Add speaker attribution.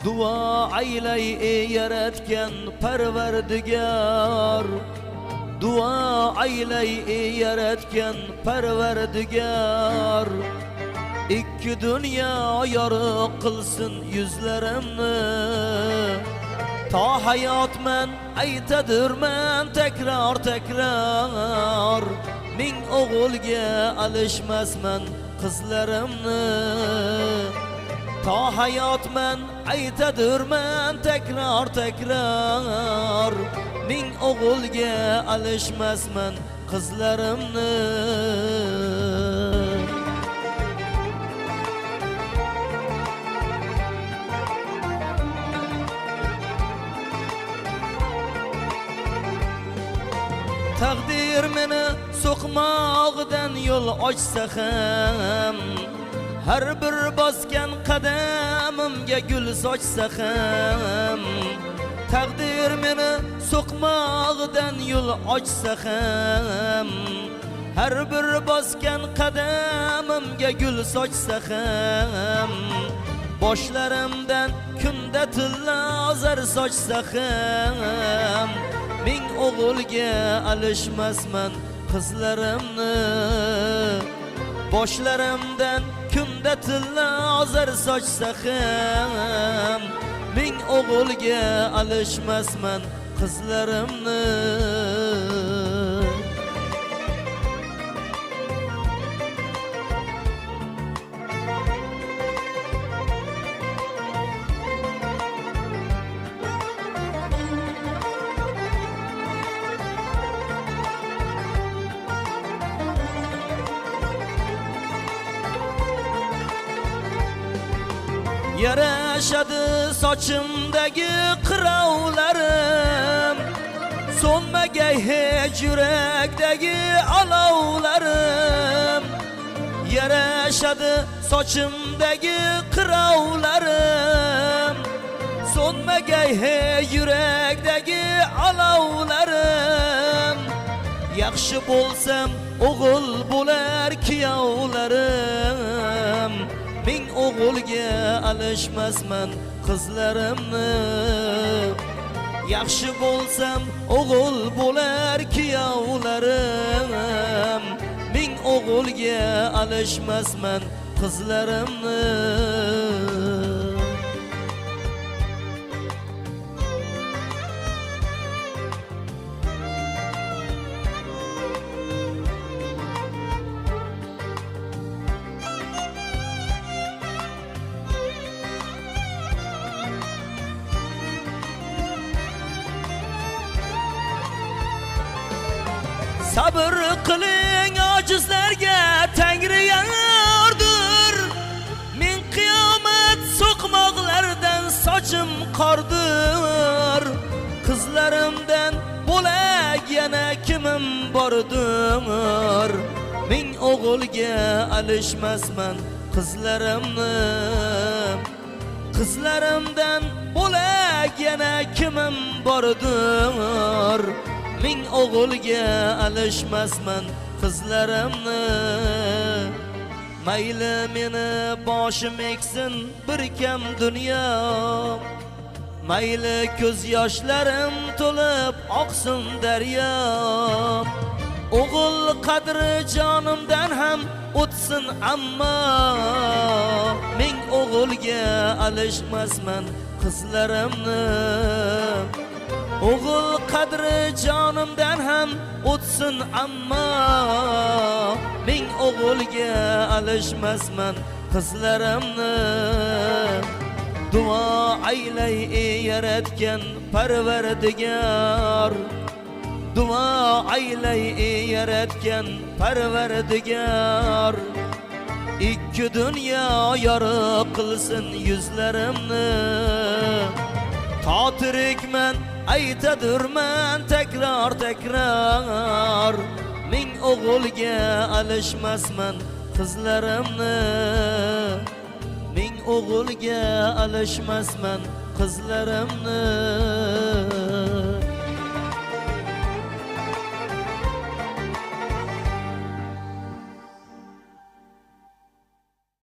Speaker 1: Duo aylay ey yaratgan Parvardigor, duo aylay ey yaratgan Parvardigor. Ikki dunyo yorug' qilsin yuzlarimni. To hayotman aytadurman takror takror, ming o'g'ilga alishmasman qizlarimni. To hayotman aytadurman takror takror, ming o'g'ilga alishmasman qizlarimni. Taqdir meni so'qmog'idan yo'l ochsa ham, har bir bosgan qadamimga gul sochsa ham, taqdir meni so'qmog'idan yo'l ochsa ham, har bir bosgan qadamimga gul sochsa ham, boshlarimdan kunda tilla zar sochsa ham, ming o'g'ilga alishmasman qizlarimni. Boshlarimdan kunda tilla zar sochsa ham, ming o'g'ilga alishmasman qizlarimni. Yarashadi sochimdagi qirovlarim, so'nmagay hech yurakdagi olovlarim. Yarashadi sochimdagi qirovlarim, so'nmagay hech yurakdagi olovlarim. Yaxshi bo'lsam o'g'il bo'lar kuyovlarim, ming o'g'ilga alishmasman qizlarimni. Yaxshi bo'lsam o'g'il bo'lar kuyovlarim, ming o'g'ilga alishmasman qizlarimni. Sabr qiling ojizlarga Tangri yordir, men qiyomat so'qmoqlardan sochim qordir. Qizlarimdan bo'lak yana kimim bordir, ming o'g'ilga alishmasman qizlarimni. Qizlarimdan bo'lak yana kimim bordir, ming o'g'ilga alishmasman qizlarimni. Mayli meni boshim eksin bir kam dunyo, mayli ko'z yoshlarim to'lib oqsin daryo. O'g'il qadri jonimdan ham o'tsin ammo, ming o'g'ilga alishmasman qizlarimni. O'g'il qadri jonimdan ham o'tsin ammo, ming o'g'ilga alishmasman qizlarimni. Duo aylay ey yaratgan Parvardigor, duo aylay ey yaratgan Parvardigor. Ikki dunyo yorug' qilsin yuzlarimni. To tirikman aytadurman takror takror, ming o'g'ilga alishmasman qizlarimni. Ming o'g'ilga alishmasman qizlarimni.